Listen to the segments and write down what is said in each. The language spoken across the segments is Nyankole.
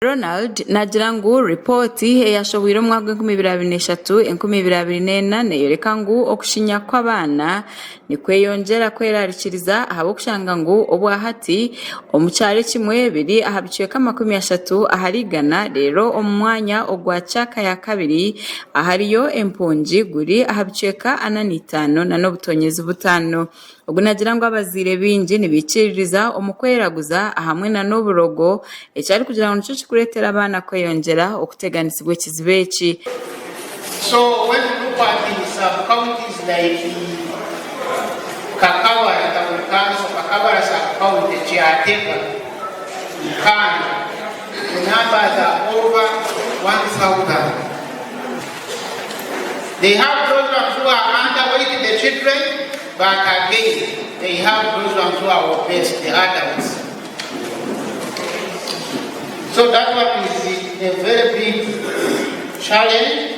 Ronald naagira ngu ripooti eyashohweire omu mwaka gw'enkumi ibiri abiri n'eshatu enkumi ibiri abiri n'ena neeyoreka ngu okushinya kw'abaana nikweyongyera kwerarikiriza ahabw'okushanga ngu obwahati omu kyaro ekimwe biri aha bicweka 30 ahari igana reero omu mwanya ogwa kyaka ya kabiri ahariyo empungi guri aha bicweka 45 nana obutonyezi butaano. Ogu naagira ngu abazaire baingi nibaikiririza omu kweraguza ahamwe na n'oburogo, eki arikugira ngu nikyo kirikureetera abaana kweyongyera okuteganisibwa ekizibu eki. So when you look at the sub counties like Kakabara town council, Kakabara sub county, Kyatega, Nkanda, the numbers are over 1000. They have those ones who are underweight, the children, but again, they have those ones who are obese, the adults. So that one is a very big challenge.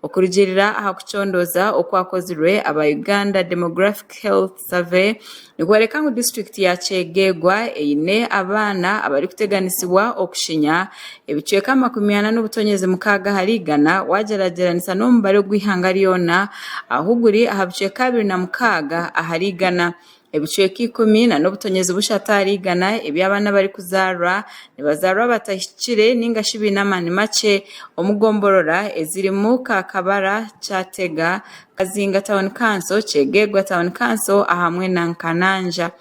Okurugiirira aha kucondooza okwakozirwe aba Uganda Demographic Health Survey nikworeka ngu disiturikiti ya Kyegegwa eine abaana abarikuteganisibwa okushinya ebicweka 46 ahari igana wagyeragyeranisa n'omubare ogw'eihanga ryona ahu guri aha bicweka 26 ahari igana. Ebicweka ikumi na n'obutonyezi bushatu ahari igana eby'abaana abarikuzaarwa nibazaarwa batahikire ninga shi baine amaani makye omu gomborora ezirimu Kakabara, Kyatega, Kazinga Town Council, Kyegegwa Town Council ahamwe na Nkananja.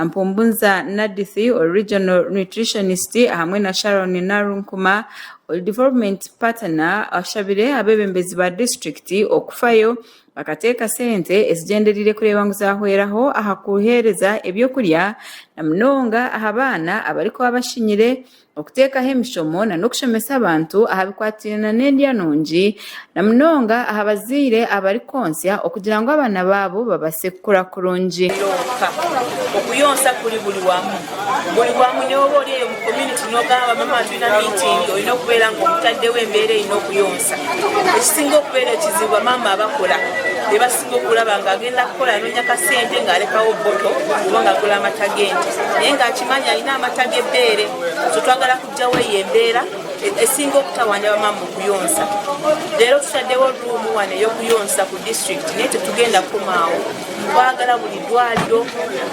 Mpumbunza Nadithi ori Regional Nutritionist hamwe na Sharon Narunkuma ori Development Partner ashabire abeebembezi ba disiturikiti okufayo bakateeka sente ezigyendereire kureeba ngu zaahweraho aha kuheereza ebyokurya na munonga aha baana abarikuba bashinyire okuteekaho emishomo n'okushomesa abantu aha bikwatiraine n'endya nungi na munonga aha bazaire abarikwontsya okugira ngu abaana baabo babaase kukura kurungi. Yonka. Okuyonsa kuri buri wamu. Buri wamu nyowe oba ori eyo omu community nogamba mama twine meeting oyine okubeera ngu omutaddeho embeera eyine okuyonsa. Ekisinga okubeera ekizibu bamaama abakora bebasinga okuraba nga agenda kukora anonya akasente nga arekaho bottle oba nga agura amata g'ente naye nga akimanyi ayine amata g'ebbeere. So twagala kugyaho eyo embeera esinga okutawanya bamaama okuyonsa. Leero tutaddewo room wano ey'okuyonsa ku district naye tetugenda kukoma awo. Twagala buli ddwaliro,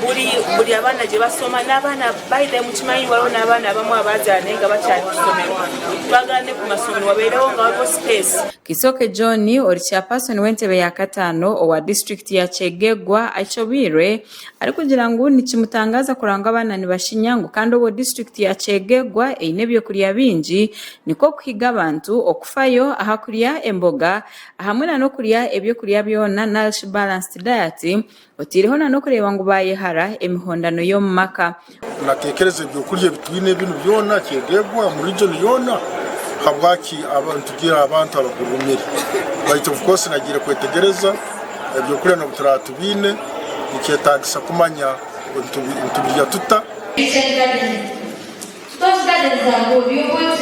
buli buli abaana gye basoma n'abaana by the mukimanyi waliwo n'abaana abamu abazaala naye nga bakyali ku ssomero. Twagala ne ku masomero wabeerewo nga waliwo space. Kisoke John ori chairperson w'entebe ya kataano owa disiturikiti ya Kyegegwa akyobeirwe arikugira ngu nikimutangaaza kureba ngu abaana nibashinya ngu kandi obwo disiturikiti ya Kyegegwa eine ebyokurya bingi nikwo kuhiga abantu okufayo aha kurya emboga ahamwe na n'okurya ebyokurya byona narishi balanced diet oteireho na n'okureeba ngu baayehara emihondano y'omu maka. Natekereza ebyokurya ebitwine binu byona Kyegegwa omu region yoona habwaki nitugira abantu abakurumire baitu of course nagiire kwetegereza ebyokurya nobuturaba tubiine nikyetagisa kumanya nitubirya tuta. Kitchen gardens. Those gardens are good. You put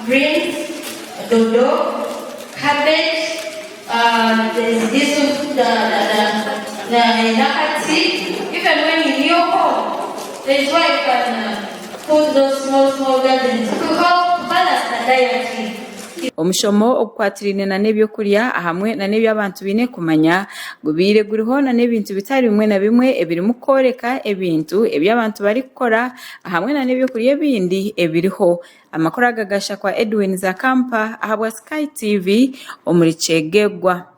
greens, dodo, cabbage, there's this the the the the nakati. Even when in your home, there is where you can put those small small gardens to help balance the diet. Omushomo ogukwatiraine na n'ebyokurya ahamwe na n'ebi abantu baine kumanya gubaire guriho na n'ebintu bitari bimwe na bimwe ebirimu kworeka ebintu ebi abantu barikukora ahamwe na n'ebyokurya ebindi ebiriho. Amakuru aga gashakwa Edwin Zakampa ahabwa Sky TV omuri Kyegegwa.